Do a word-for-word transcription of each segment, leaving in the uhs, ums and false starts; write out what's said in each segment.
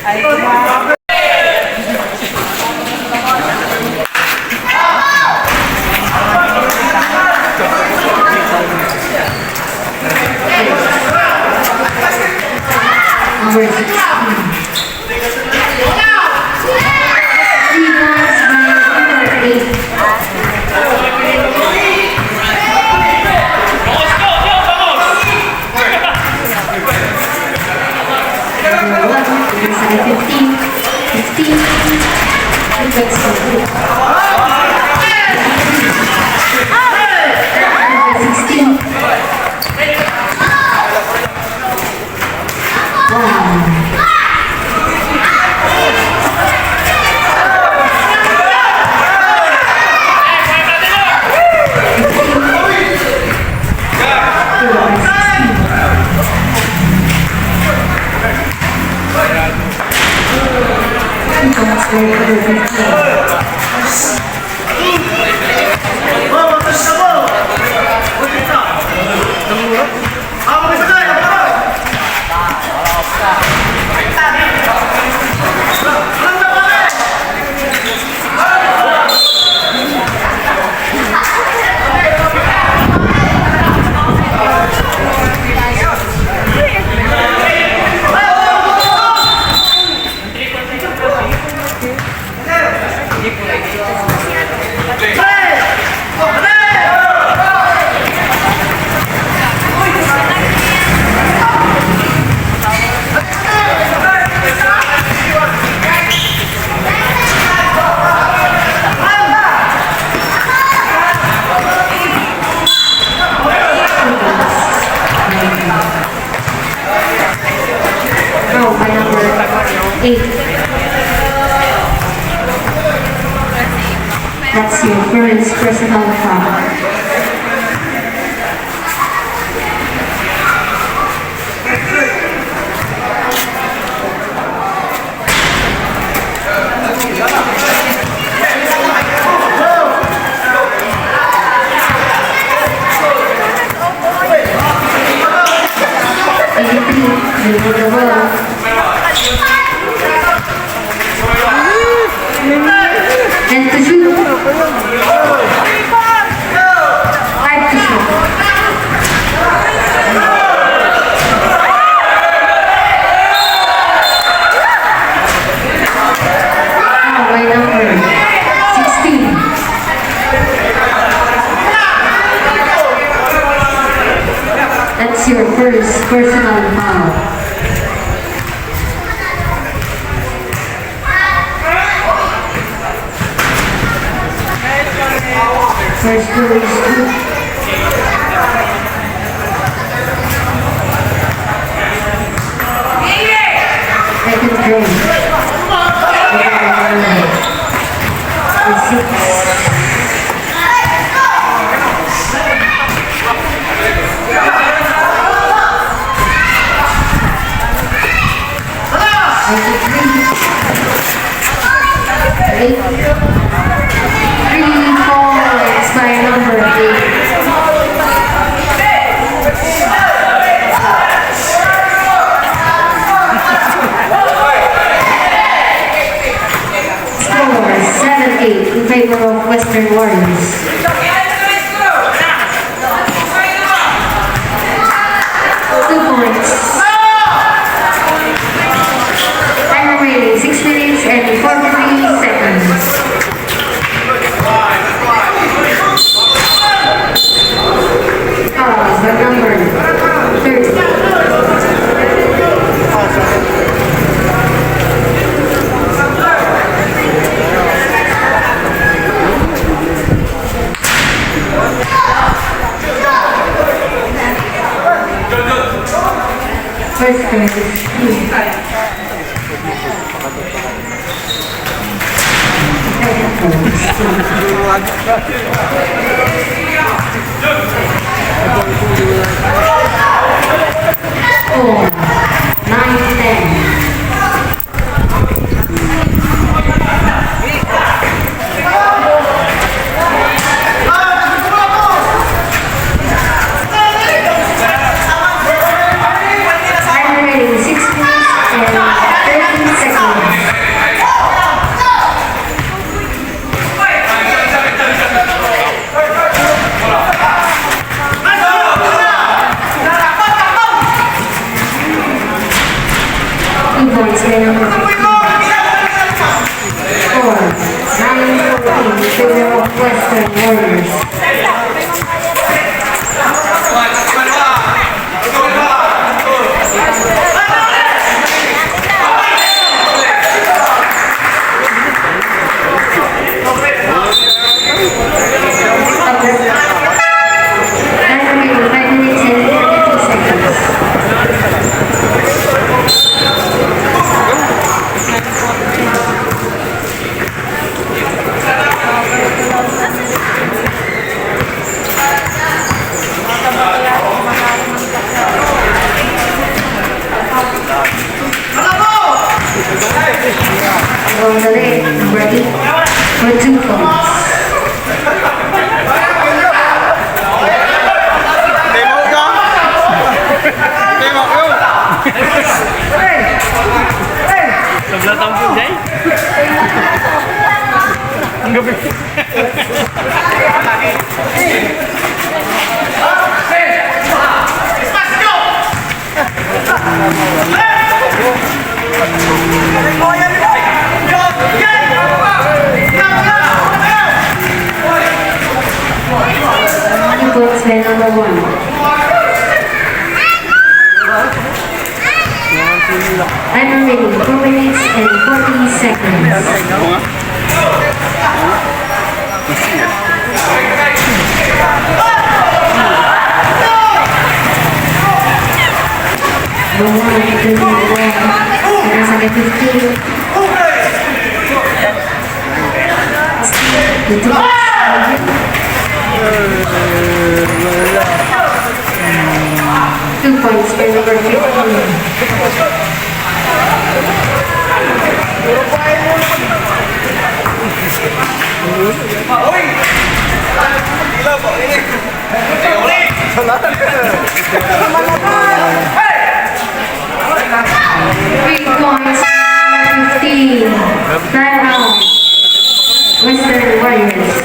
Number sixteen. Three points by number eight. Number one, number fifteen, fifteen, number sixteen. Wow. Throw by number eight. That's your first personal foul. And to shoot. Five to shoot. Foul by number sixteen. That's your first personal foul. First goal is good. Second goal. Six. Three points by number eight. Score, seven eight in favor of Western Warriors. Two points. Time remaining, six minutes and forty-three seconds. Foul by number thirty. First goal is four, nine, ten. Time remaining six minutes and thirteen seconds. Two points by number fifteen. Four, nine fourteen, in favor of Western Warriors. Time remaining, five minutes and forty-two seconds. Gonzalez, number eight, for two points. Time out ka? Time out yun. Sobra tampol, Jay. Ang gabi. Two points by number one. Time remaining, two minutes and forty seconds. Number one, number one, fifteen. Two points for number fifteen. Three points, fifteen. Time out. Western Warriors.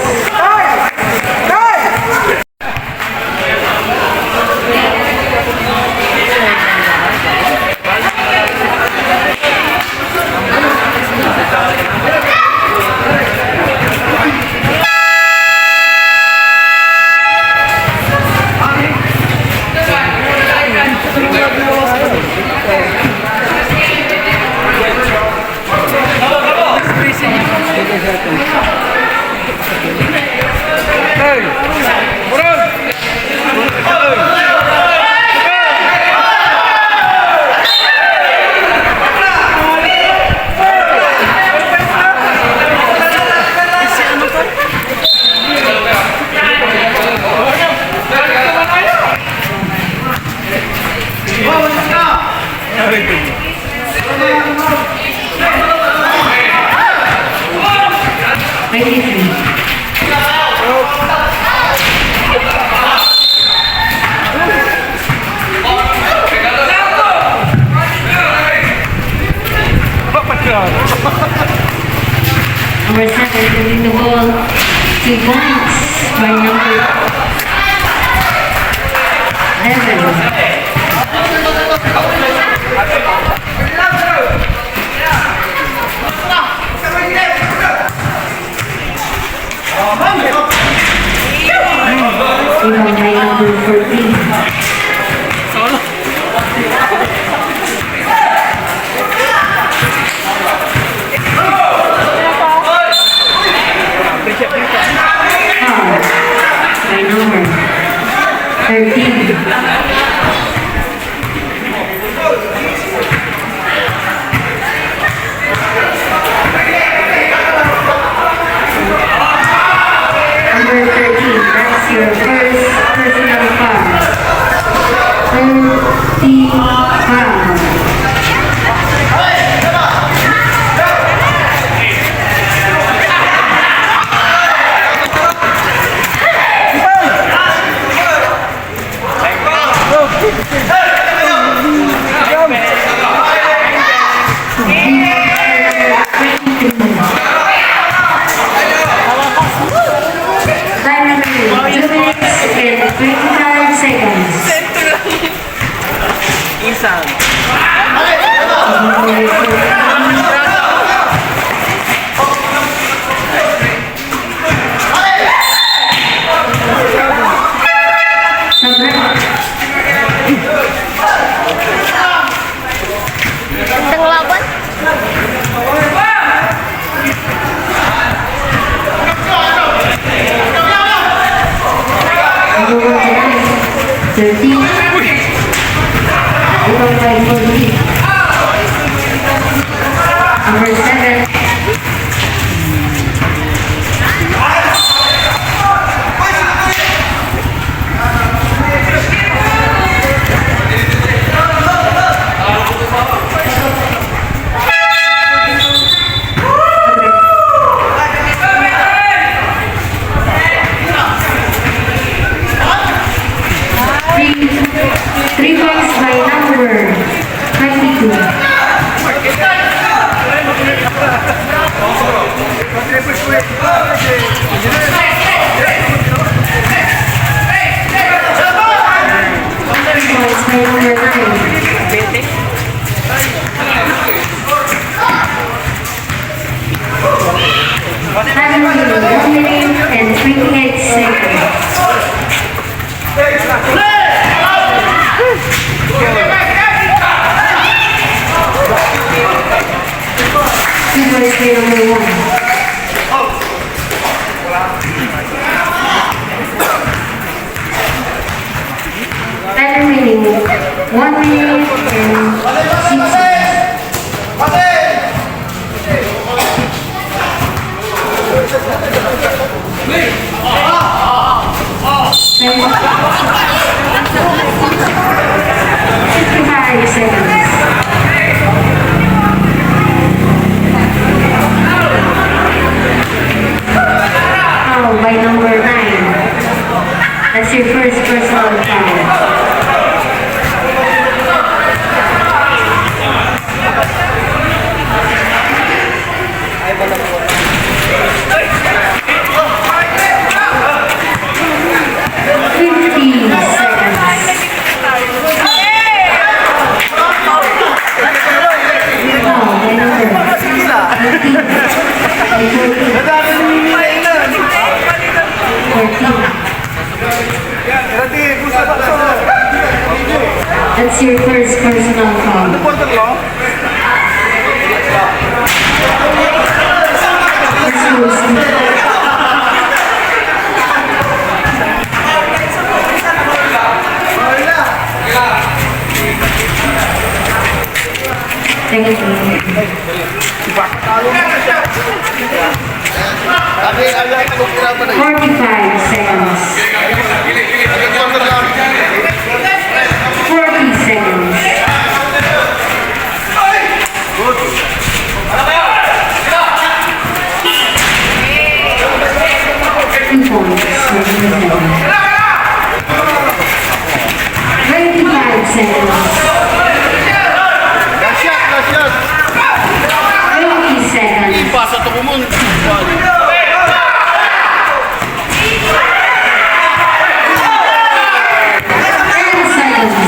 Twenty-three. Number seven, winning the ball. Two points by number eleven. Rebound by number fourteen. Foul by number thirteen. Thirteen. Rebound by Corby. Number seven. Three, three points by number twenty-two. Three points by number nine. Time remaining one minute and twenty-eight seconds. Senior player number one. Time remaining one minute and six seconds. Fifty-five seconds. Foul by number nine. That's your first personal foul. Fifteen seconds. Oh, my number. Fourteen. Fourteen. That's your first personal foul. Personal foul. Thank you. Forty-five seconds. Forty seconds. Two points. Twenty-five seconds. Last shot, last shot. Twenty seconds. Ipasa to ko mo. Ten seconds.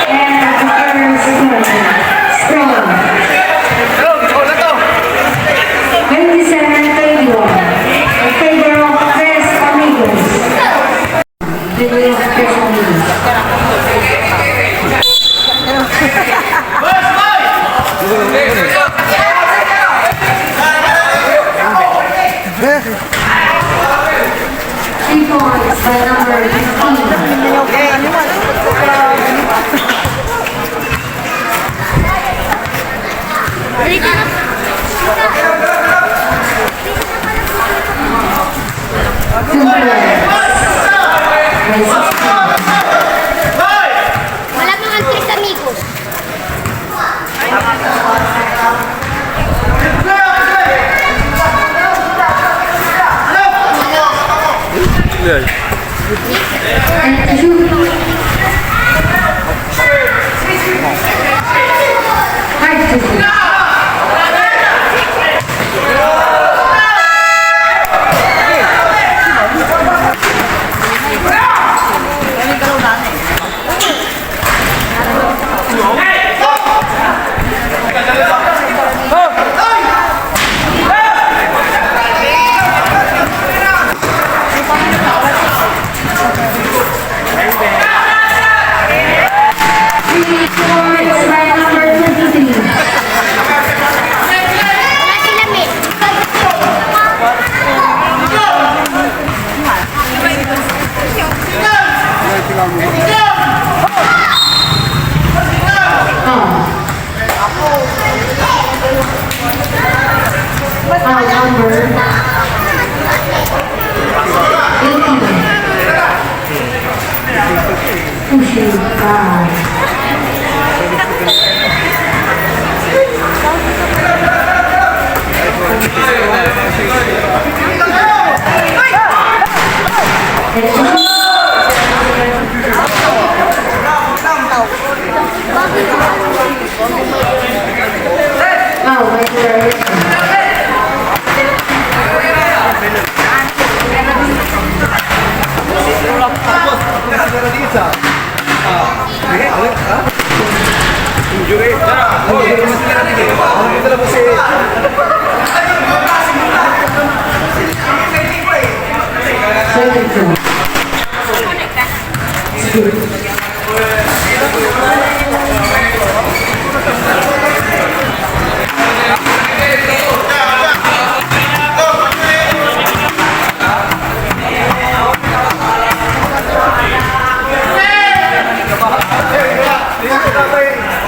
And the first quarter. Score. Twenty-seven twenty-one. In favor of Tres Amigos. Three points by number fifteen. Wala mga Tres Amigos. Foul number eighteen. Pushing foul.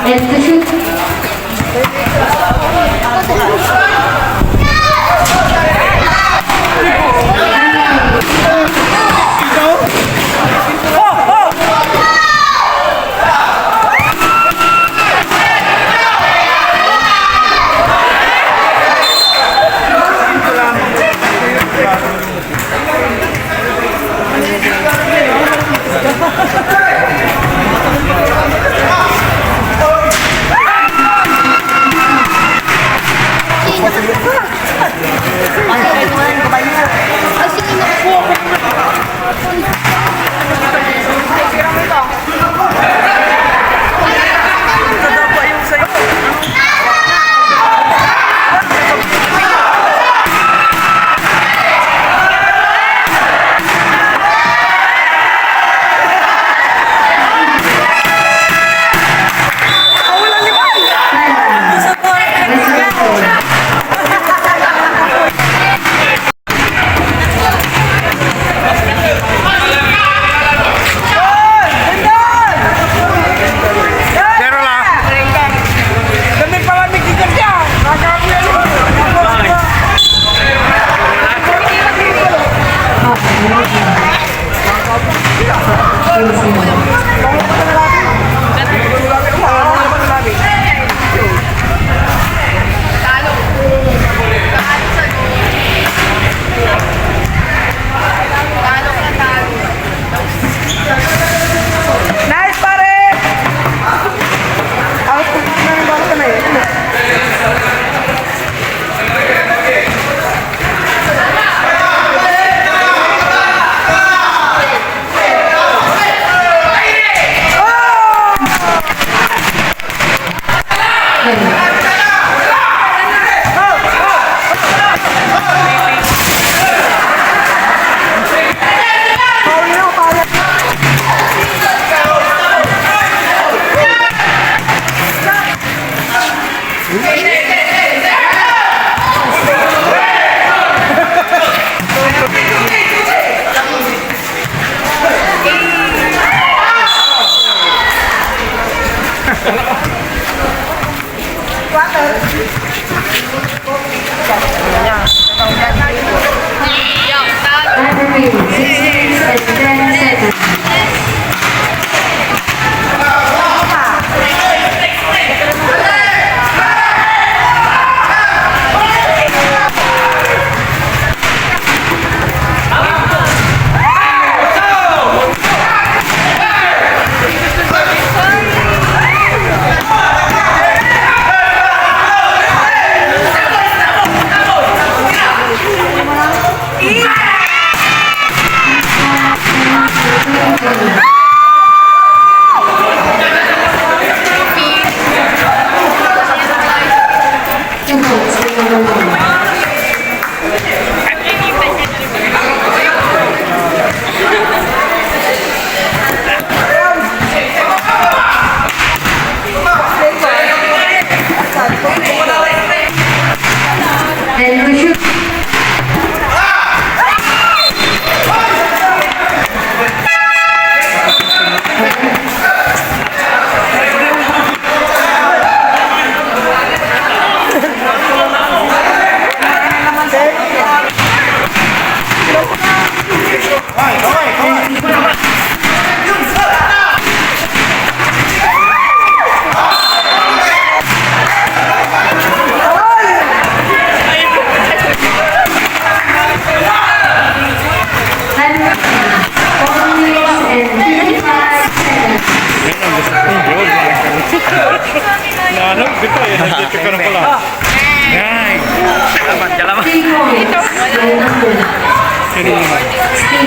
Injury.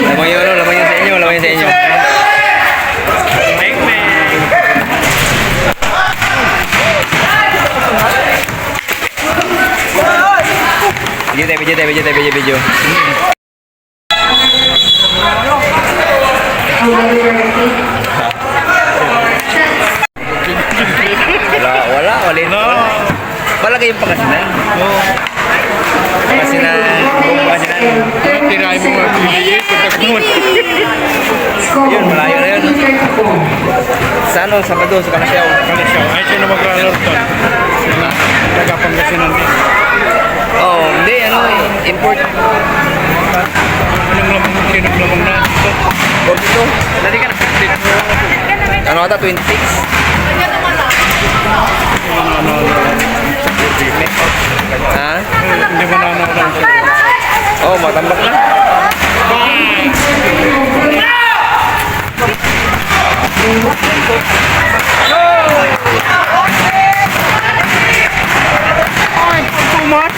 Labang yun, ano? Labang yun sa inyo, labang yun sa inyo. Video tayo, video tayo, video tayo, video, video. Wala, wala, wala. No. Palagay yung Pangasinan. Oo. Pangasinan, Pangasinan. Tirahan mo nga, pagkakmon. Yun, malayo na yun. Sa ano, Sabado, sa Calasiao. Calasiao. Ay, sino mag-ano to? Taga Pangasinan din. Oo, hindi, ano, import. Anong lamang, sinong lamang na? Forty-two. Dali ka na. Ano ata, twenty-six? Ano, ano, ano? Ha? Hindi mo na ano, ano? Oh, matambak na. Ay, tumat.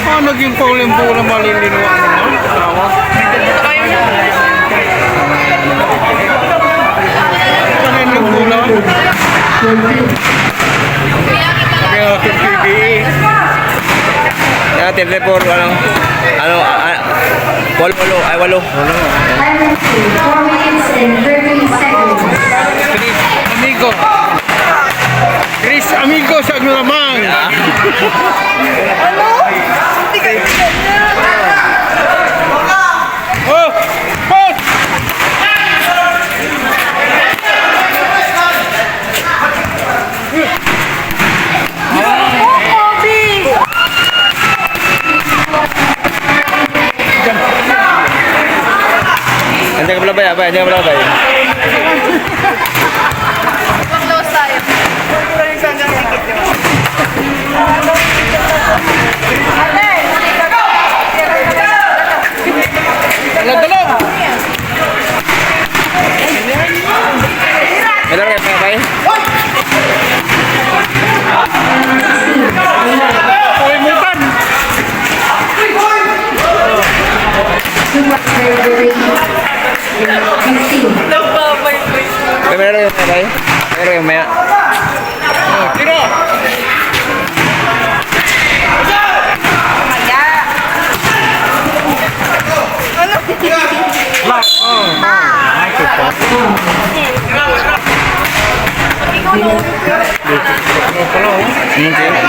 Ah, naging foul yung bola, malilinaw ang mga tawag. Ano yung bola? Kaya, P B A. Yan, twenty-four, ano, ano, ah, ah, walo, walo, ay, walo. Walo. Time of play, four minutes and thirty seconds. Chris Amigo. Chris Amigo sa Aglaman. Ano? Hindi ka ganyan. Oh! Post! Andiyan ka pala, bay, ah, bay, andiyan ka pala, bay. Close tayo. Dalog, dalog! May laro kayo, pangabay? Uy, mutan! May laro kayo, pangabay? May laro kayo, maya? Tiro! Black. Oh, oh. Ay, ito pa. Ito pala, oh. Hmm, sige.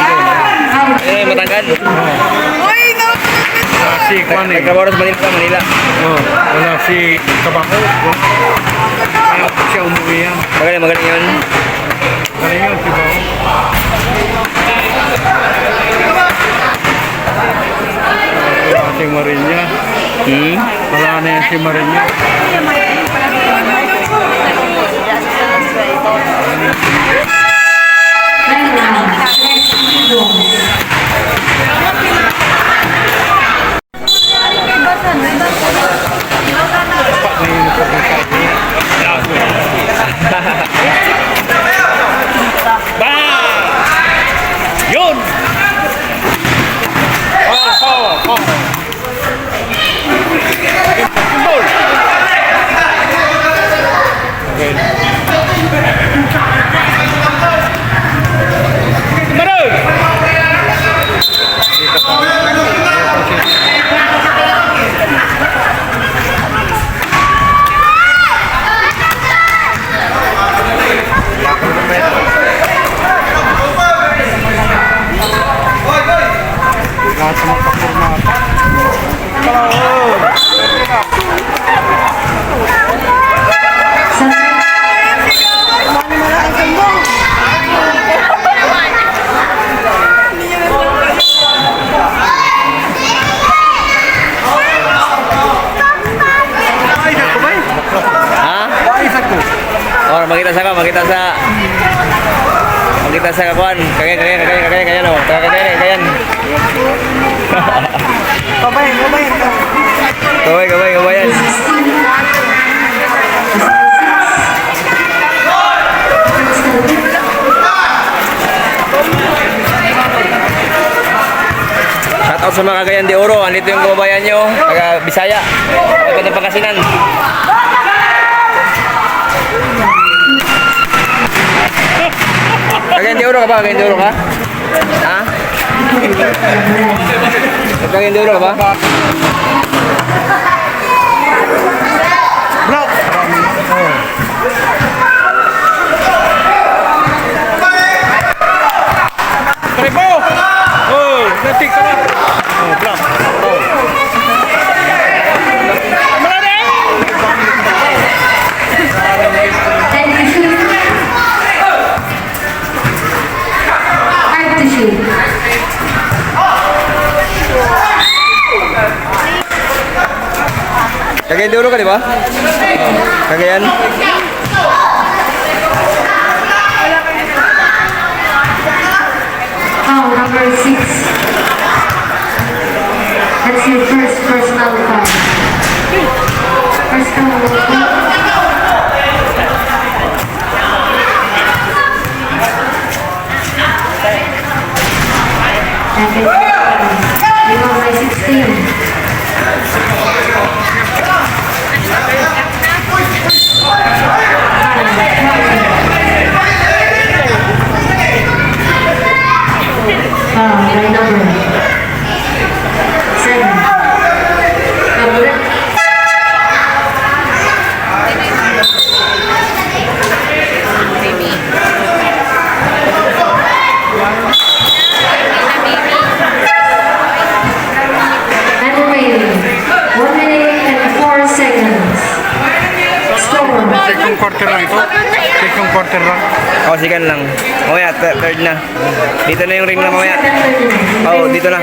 Eh, matangkad. Uy, no! Ah, si Kwan eh. Nagtrabaho sa Manila, Manila. Oh, wala si Kabango. Kaya siya umuwi yan. Magaling, magaling yun. Ano yun, si Bao? Wala si Marinya. Hmm? Wala na yan si Marinya. Bang! Yun! Power, power, power. Goal! Okay. Maro! Ha? Oh, makita sa ka, makita sa, makita sa kakuan. Kagaya, kagaya, kagaya, kagaya, kagaya, no? Kagaya, kagaya, kagaya. Kabay, kabay. Kabay, kabay, kabayan. Shout Sa mga Cagayan de Oro, andito yung kababayan nyo, taga Bisaya, taga Pangasinan. Cagayan de Oro ka ba? Cagayan de Oro ka? Ha? Cagayan de Oro ka ba? Block! Oh. Tribo! Oh, natik ka na. Oh, block. Oh. Thank you. Five to shoot. Cagayan de Oro ka, di ba? Cagayan? Foul, number six. That's your first personal foul. Personal foul. Number sixteen. Ah, by number seven. Number And remaining one minute and four seconds. Score. Second quarter lang ito. Second quarter lang. Oh, second lang. Oh, yeah, thir-, third na. Dito na yung ring na mamaya. Oh, dito na.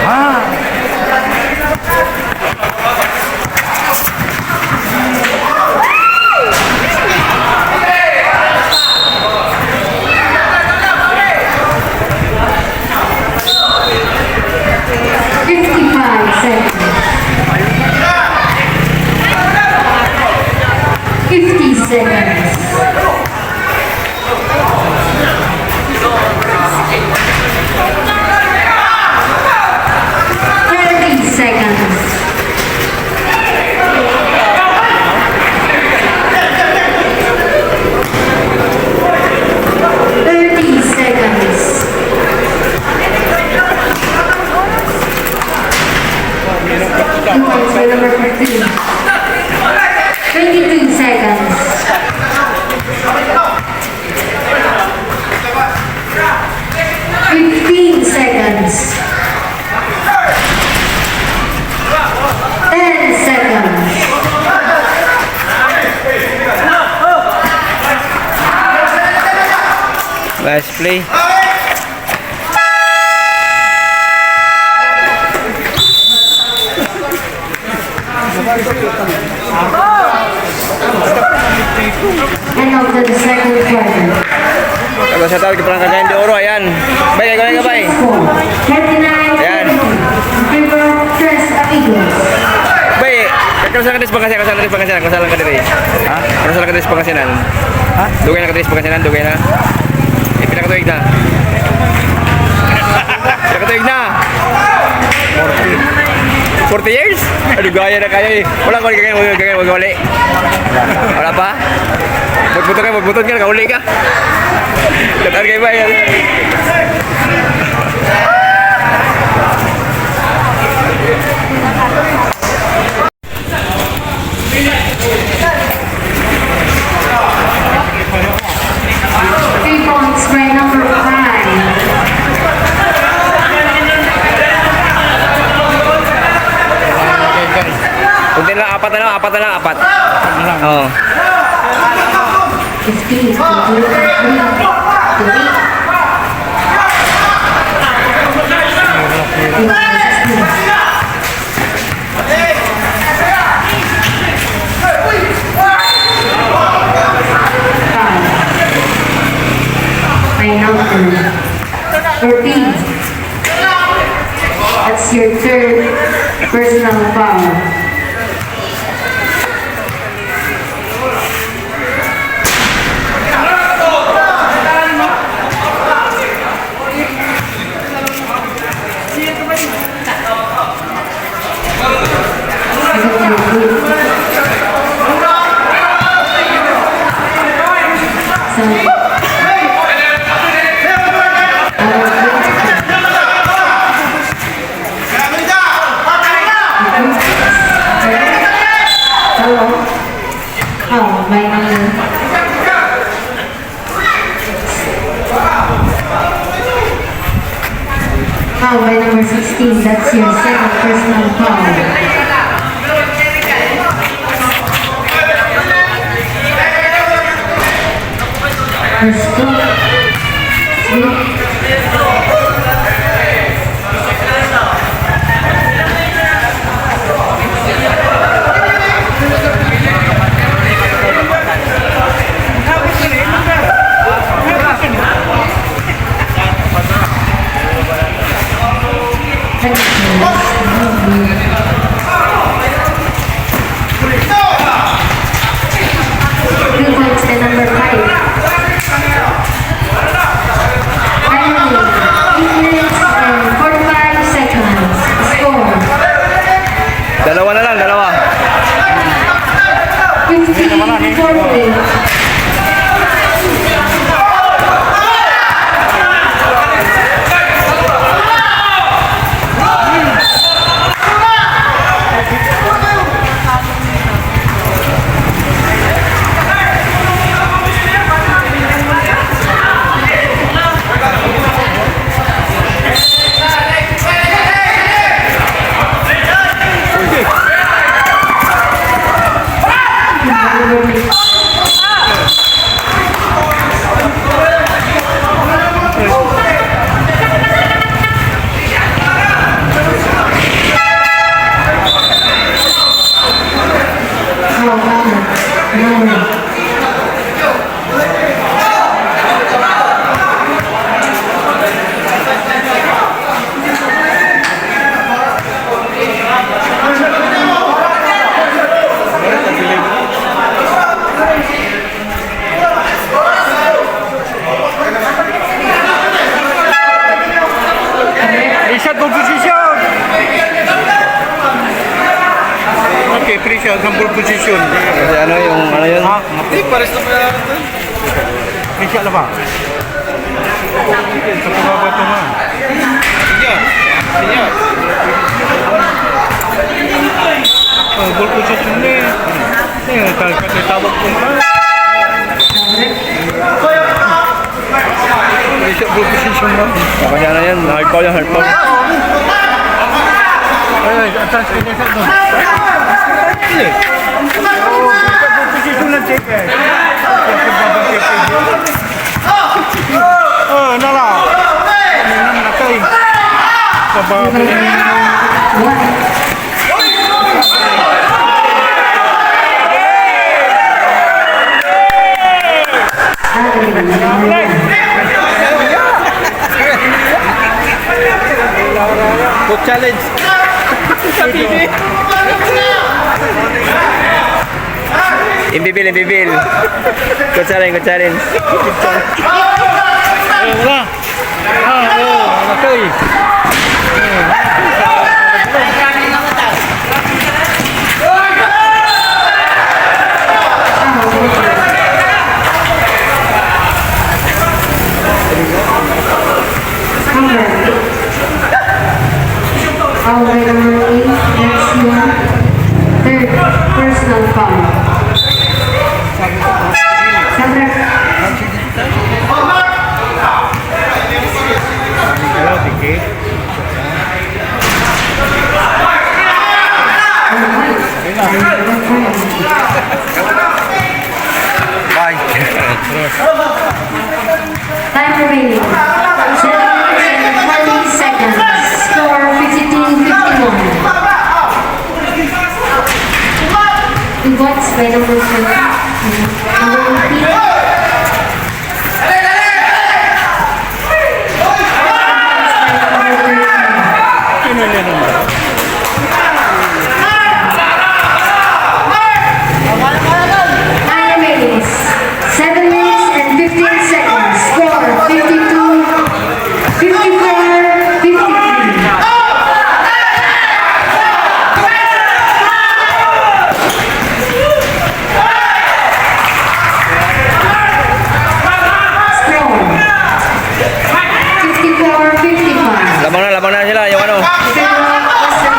Ah. Fifty-five seconds. Fifty seconds. Thirty seconds. Thirty seconds. Two points for number fifteen. Twenty-two seconds. Fifteen seconds. Ten seconds. Nice play. End of the second quarter. Hello, shout out kay Parang Cagayan de Oro, ayan. Bay, kay, kay, kay, bay. Score, thirty-nine. Ayan. In favor of Tres Amigos. Bay, kasalan ka diri sa Pangasinan, kasalan ka diri sa Pangasinan, kasalan ka diri. Ha? Kasalan ka diri sa Pangasinan. Ha? Dugay na ka diri sa Pangasinan, dugay na. Eh, pila ka tuig na? Pila ka tuig na? Forty. Forty years? Adu, gaya na kayo eh. Wala ko, wala kayo, wala kayo, wala kayo. Wala pa? Butbuton ka, butbuton ka, nakauli ka. Kataan kayo ba yan? Three points by number five. Kunti lang, apat na lang, apat na lang, apat. Oo. Fifteen. Foul. By number fourteen. That's your third personal foul. Number sixteen, that's your second personal foul. First two. Sweet. Two points to number five. Final, eight minutes and forty-five seconds. Score. Dalawa na lang, dalawa. Fifteen forty-eight. Reset mo posisyon. Okay, free shot, sample position. Kasi ano yung, ano yun? Ah, okay. Pares na pala. Free shot na ba? Sa pagkakataon mo. Sige. Sige. Oh, ball position na eh. Eh, tal-, tal-, tabak ko na. Hindi siya proposition mo. Baka niya na yan. Hard foul yan, hard foul. Ay, ay, ang chance ko niya sa doon. Hindi. Proposition ng check eh. Oh, nala. Ano nang natay? Sa babae. Coach challenge. Imbibil, imbibil. Coach challenge, coach challenge. Ayun na. Ah, oo, okay. Number. Foul by number eight, that's one. Third, personal foul. Number. Bye. Time remaining, seven minutes and forty seconds. Score fifty-two fifty-one. Two points by number twenty. Number eighteen. Time remaining, seven minutes and fifteen seconds. Score, fifty-two, fifty-four, fifty-three. Score, fifty-four fifty-five. Labang na, labang na sila, yung ano. Federal Western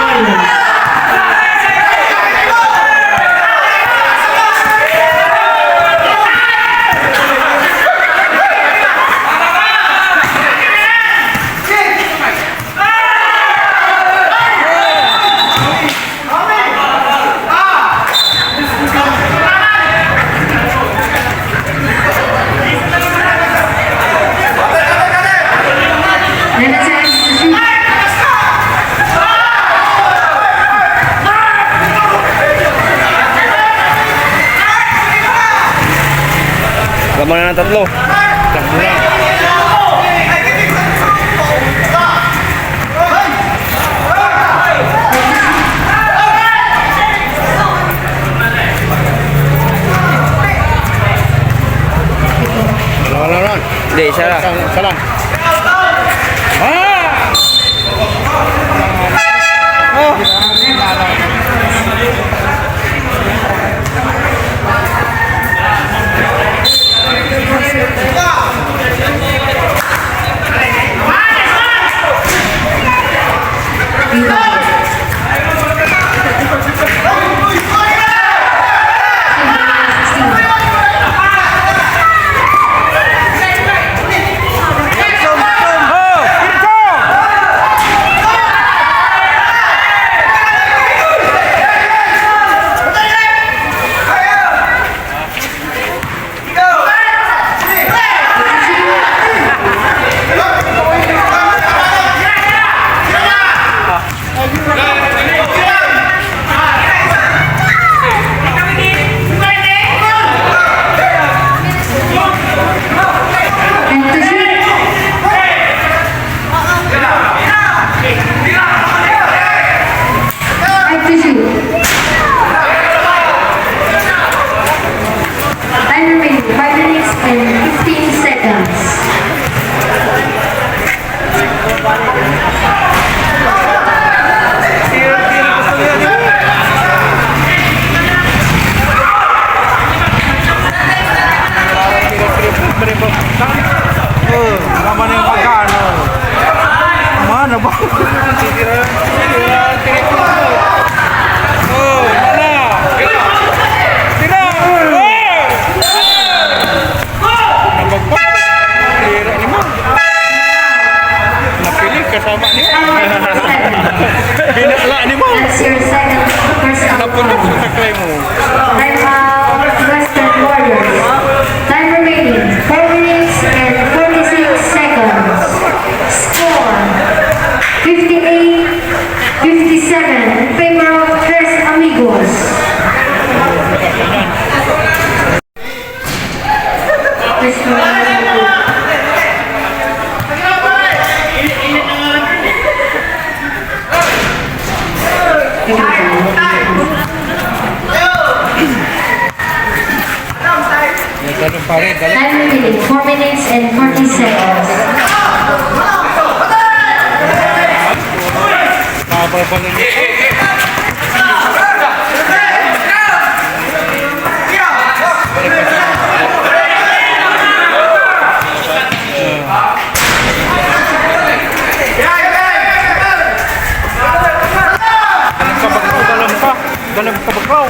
Tama na ng tatlo. Takbo na. Wala, wala, wala. Hindi, isa lang. Isa, isa lang. Ah! Oh! Time remaining, five minutes and fifteen seconds. Oh, naman yung pagkano. Mana ba? Tira, tira, tira. Oh, mana? Tira! Oh! Nabagpak. Tira ni mo. Napili kasama niya. Binakla ni mo. That's your second personal foul. Napunok sa taklay mo. Time out, Western Warriors. Time remaining, four minutes and forty-six seconds. Score, fifty-eight fifty-seven in favor of Tres Amigos. Time remaining, four minutes and forty seconds. Dalam ka, dalam ka.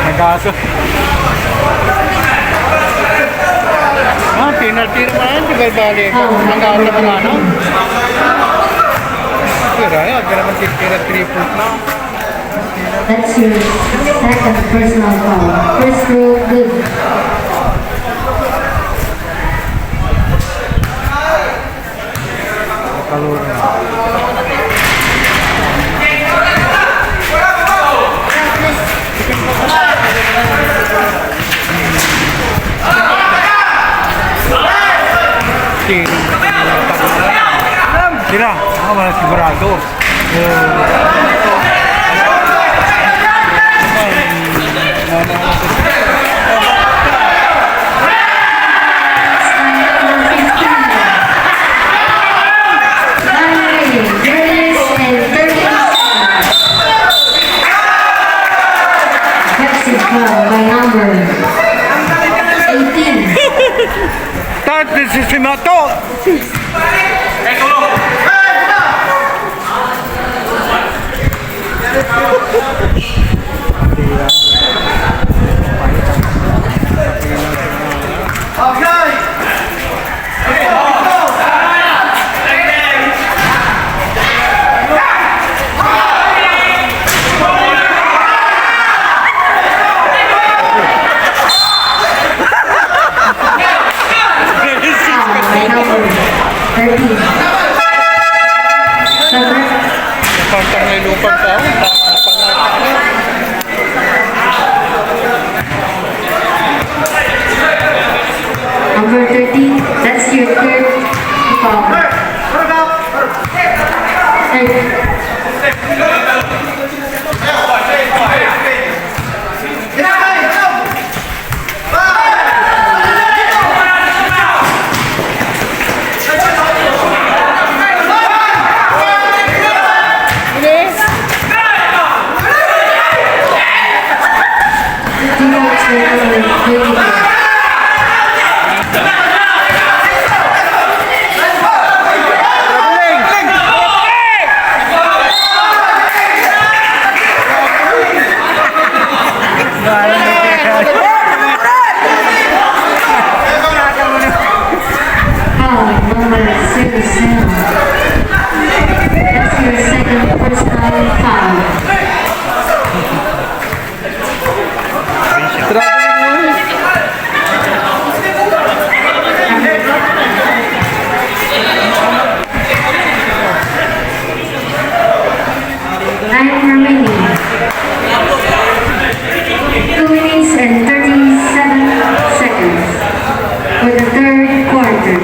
Nagaso. Ah, penalty naman, di ba, balik? Ah. Ang ganda naman, ano? Tira, yun. Tira, tira, three point na. That's your second personal foul. First rule, good. Sila, ah, wala sigurado. Offensive foul by number eighteen. Tat, this is Simato. Tangay lupang tao. Number thirteen, that's your third foul. Third. Foul, number zero seven. That's your second personal foul. Time remaining, two minutes and thirty-seven seconds for the third quarter.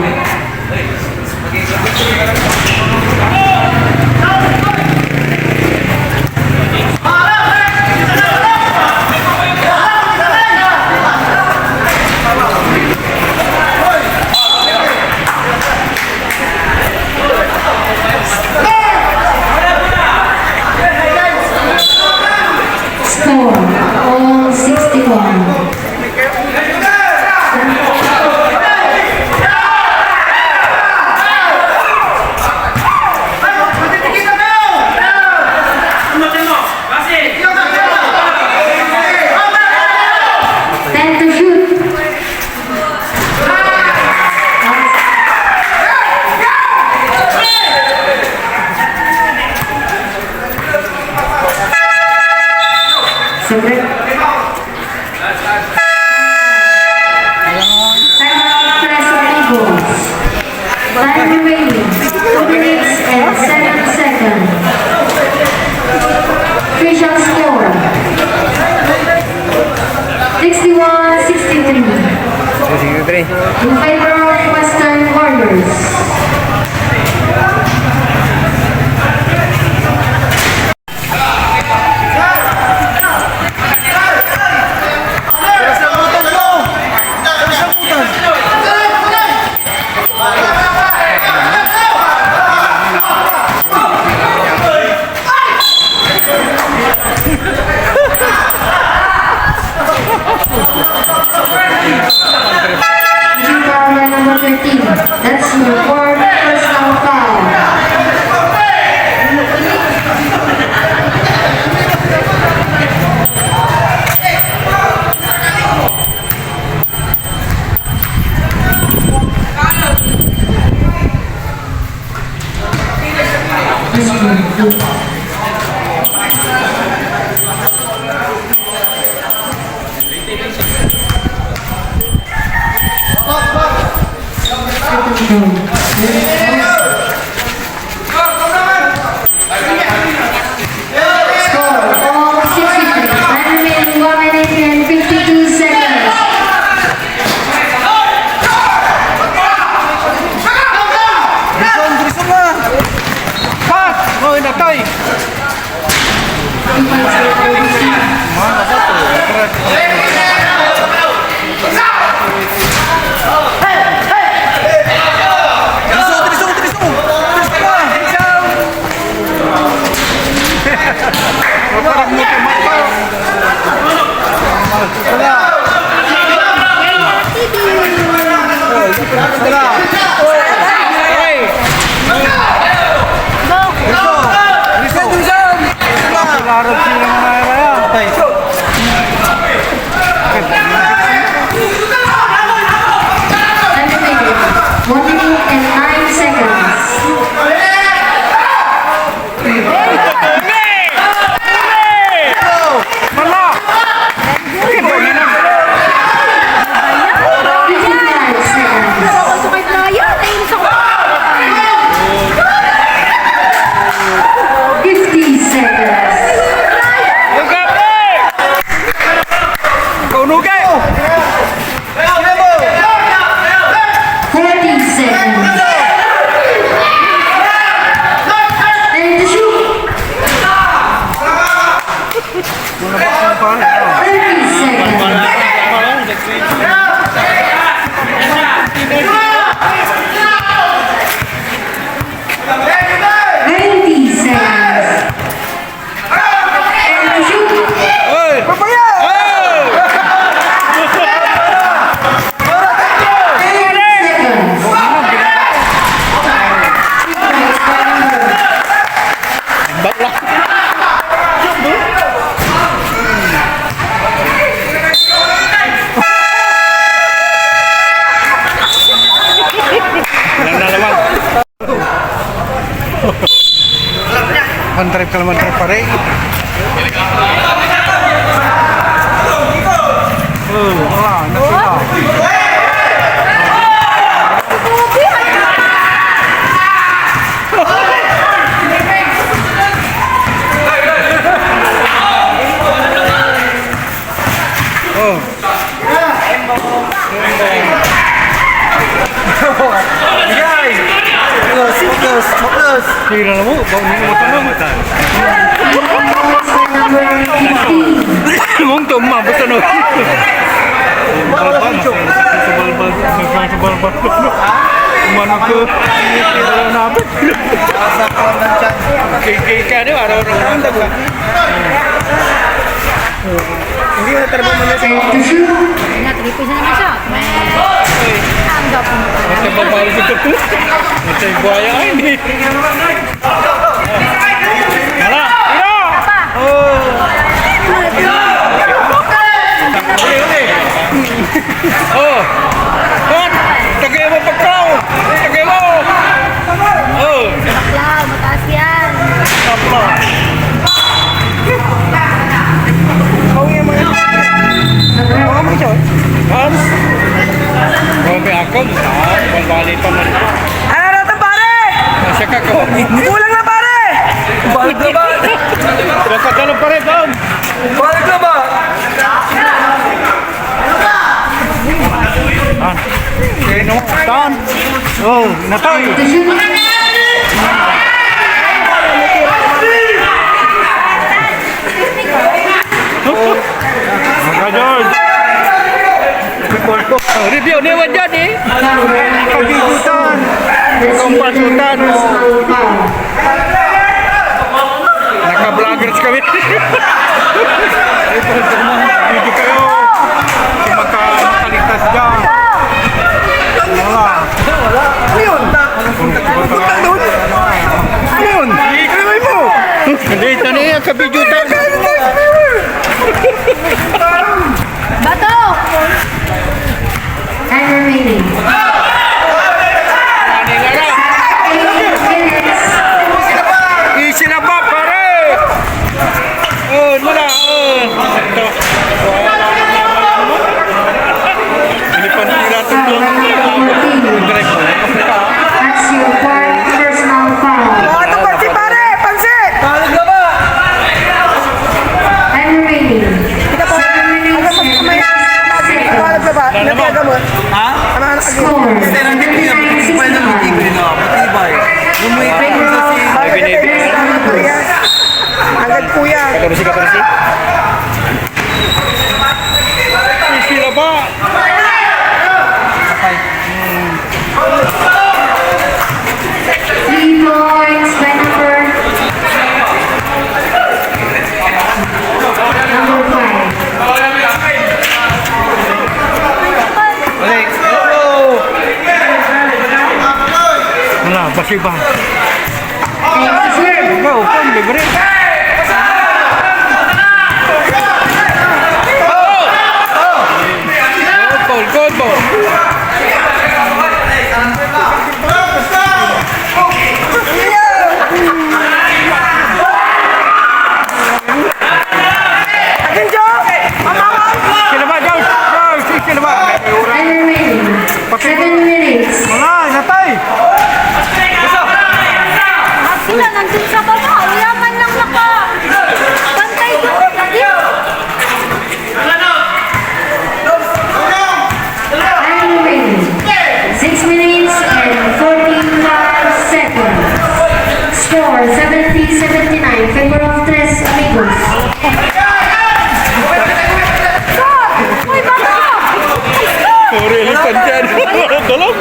Score, all sixty-one. Ten to shoot. Sobre. Time out, tres amigos. Time remaining, two minutes and seven seconds. Official score, sixty-one sixty-three. Sixty-three. In favor of Western Warriors. Number thirteen. That's your fourth personal foul. Score, all sixty-three. Time remaining, one minute and fifty-two seconds. Drison, drison na! Pass! Oh, inatay! One minute and nine seconds. Fifty-five seconds. Mantrip ka naman, trip, pare. Oh, wala, nasira. Oh. Close, close, close. Tira na mo, bang mo tanong. Mong to, ma, basta no. Balbal, balbal, balbal. Mano ko, wala na. Kay, kay, kay, ano, araw-araw na. Hindi na talaga muna sa Ayan, three points na naman siya. May tanggap mo. Matay babae ko to. Matay buhaya ay ni. Wala. Wala. Oh. Uli, uli. Oh. Cut. Tagay mo pagkaw. Tagay mo. Oh. Bakla, mataas yan. Bakla. Bawi ang mga Baka mo siya. Hans? Grabe ako. Ah, balbali pa man. Ano na to, pare? Siya ka ko. Kulang na, pare! Balik na ba? Baka ka lang, pare, doon. Balik na ba? Ah. Sino? Tan. Oh, natay. Maka George. Review ni Wadyan eh. Pagigutan. Pagigutan. Naka-vloggers kami. Video kayo. Maka-, makaligtas dyan. Wala. Ano yun? Punta doon? Ano yun? Ano mo? Hindi, ito na yung kabidyo tayo. Bato! Time remaining. Eight minutes. Easy na ba, pare? Oh, wala. Oh. Ito. Ini panira to. That's your fourth personal foul. Oh, ito, pansit, pare! Pansit! Foul na ba? Time remaining. Seven minutes and thirty seconds. Foul na ba? Ano, ano, ano? Ha? Ano, ano, ano? Score, seventy-nine sixty-five. Matibay. Yung may Pero, sa si Bago na tayo, kuya. Agad, kuya. Katorse, katorse. Ay, sila ba? Three points by number, number five. Wala, basi ba? Ikaw, pam, libre. Good ball, good ball. Akin, Jo! Mamawan! Sino ba, Jo? Jo, si-, sino ba? Time remaining. Seven minutes. Wala, natay. At sila nandun sa baba, wala man lang nakabantay doon. Time remaining. Six minutes and forty-five seconds. Score, seventy seventy-nine, favor of Tres Amigos. Uy, baka! Puro elephant yan. Tulog.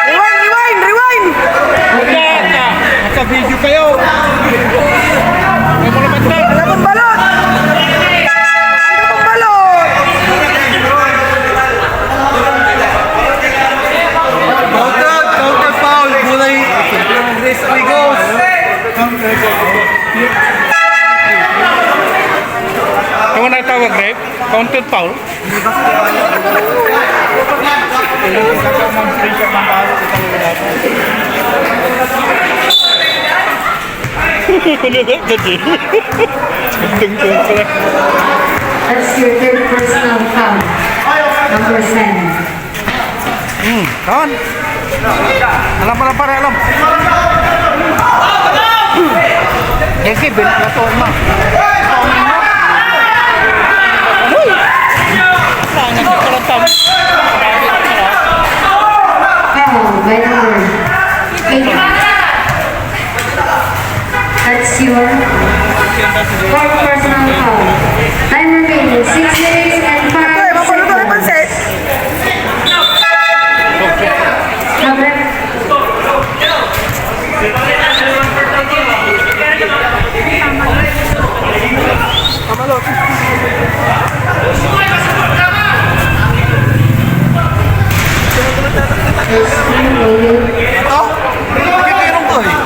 Rewind, rewind, rewind! Naka-video kayo. May mga banda. Alam mong balot! Alam mong balot! Counter, counter foul. Gulay. Tres amigos. Counted foul. Ano na, Jim? Tungtong pala. That's your third personal foul. Number seven. Hmm, kawan. Alam, alam, pare, alam. Jesse, ben, plato, ma. Uy! Tangan ko pala, tam. Foul by number eight. That's your fourth personal foul. Time remaining, six minutes and five seconds. Number Ito? Nakikirong ko eh.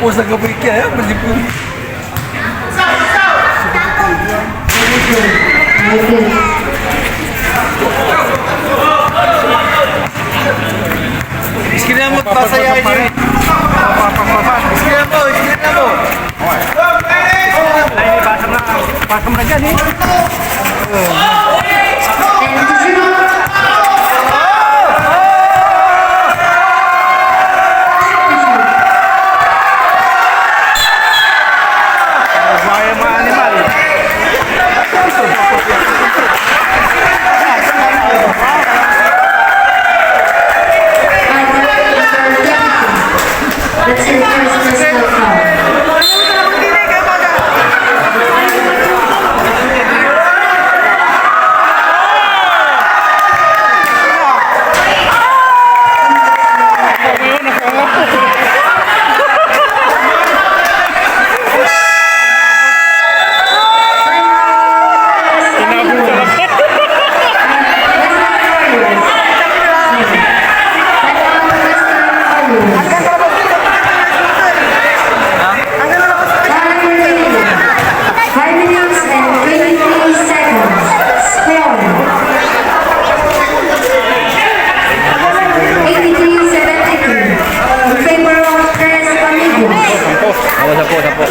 Pusa ka pa ikya, eh? Bali po. Iskina mo, pasayahin niyo. Iskina mo, iskina mo. Ay, pasang na, pasang na dyan eh. Buhay ang mga animal. That's your first personal foul. Five minutes and twenty-three seconds. Score, eighty-three seventy-three in favor of Tres Amigos. Sampo, sampo, sampo.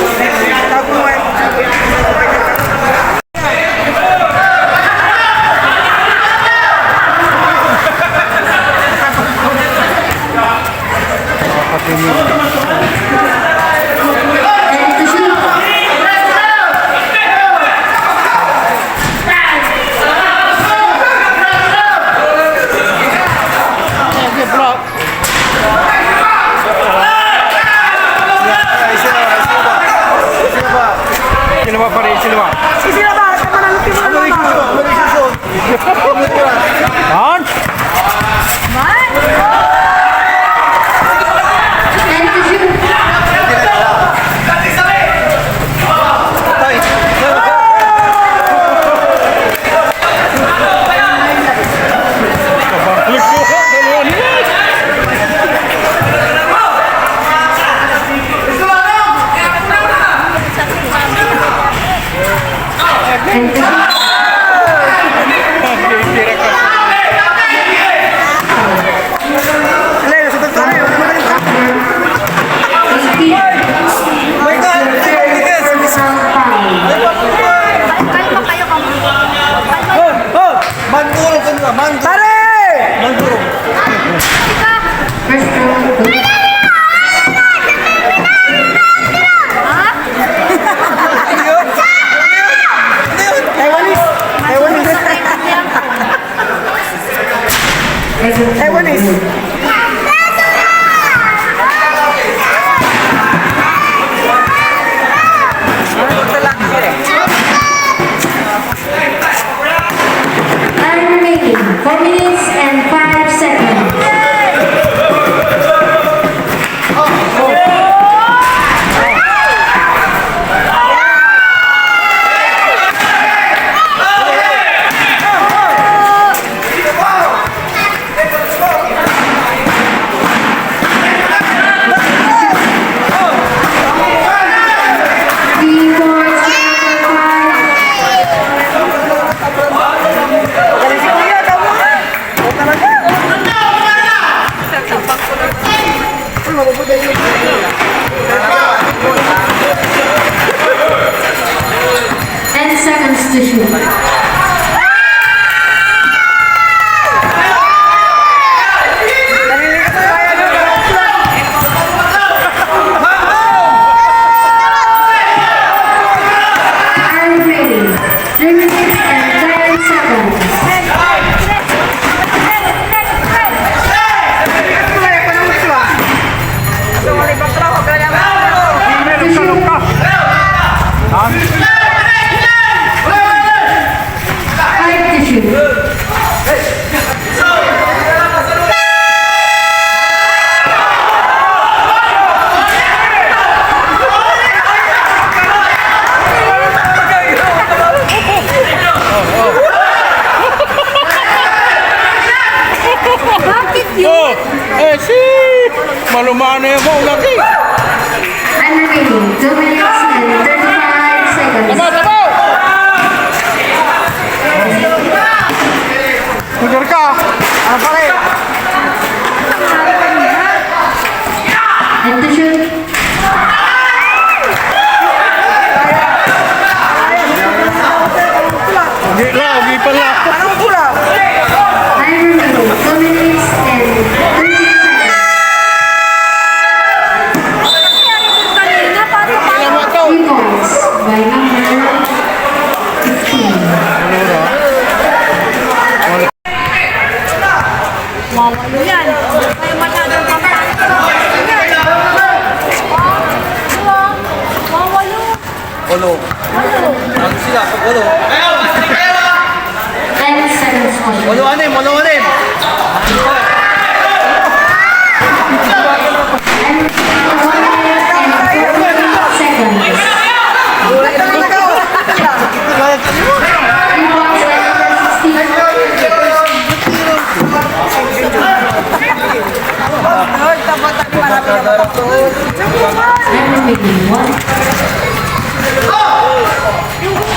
Sino ba, pare? Sino ba? Sino ba? Sino ba? Yan! Kalma kayo, kalma. Kalma. Oh, oh! Mangguro ka nila, mangguro. Pare! Mangguro. Taiwanese. Taiwanese. Taiwanese. Time remaining, four minutes and five seconds. Three points. Bakit yun? Oh, eh, si Malumano yung laki. Time remaining, two minutes and thirty-five seconds. Tama, tama! Order ka! Ano pare? And to shoot. Ogi la, ogi pala. Anong pula? Time remaining, two minutes and thirty seconds. Three points by number fifteen. Wawalo yan. Kaya masyadong kampante. Wawalo. Walo. Ano sila? Walo. Ten seconds. Walo anim, walo anim. Seconds.